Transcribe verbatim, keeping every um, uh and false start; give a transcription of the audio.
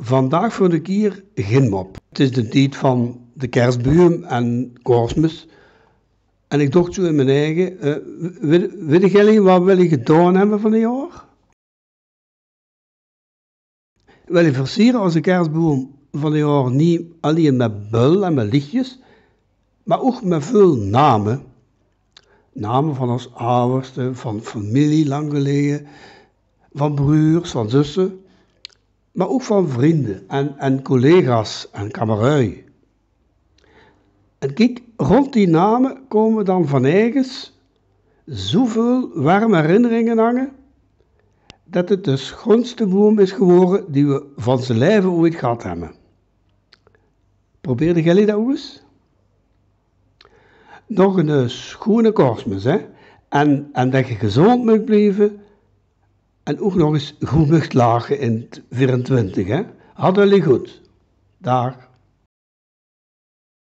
Vandaag veur de kier gin mop. 't Is de tied van de kersbuum en Korsmes. En ik docht zoe in mien eige, eh, wit, wit gillie wat wille gedaon hebbe van de jaor? Wille versiere ozze kersbuum van de jaor nie allein met bul en met lichtjes, maar oech met veul name. Name van os awwerste, van femilie lang geleje, van bruurs, van zusse, maar oech van vriende en, en collega's en kamerui. En kiek, rond die name kome dan van erges zoeveul werme herinneringe hange, det 't de schoonste boum is gewore die we van ze leve ooit gehad hebbe. Probeerde gillie det oech ens? Nog 'ne, eh, schoene Korsmes, hè? En, en det ge gezond mugt blieve en oech nog ens good mugt lache in 't vierentwintig, hè? Had 't good. Daag.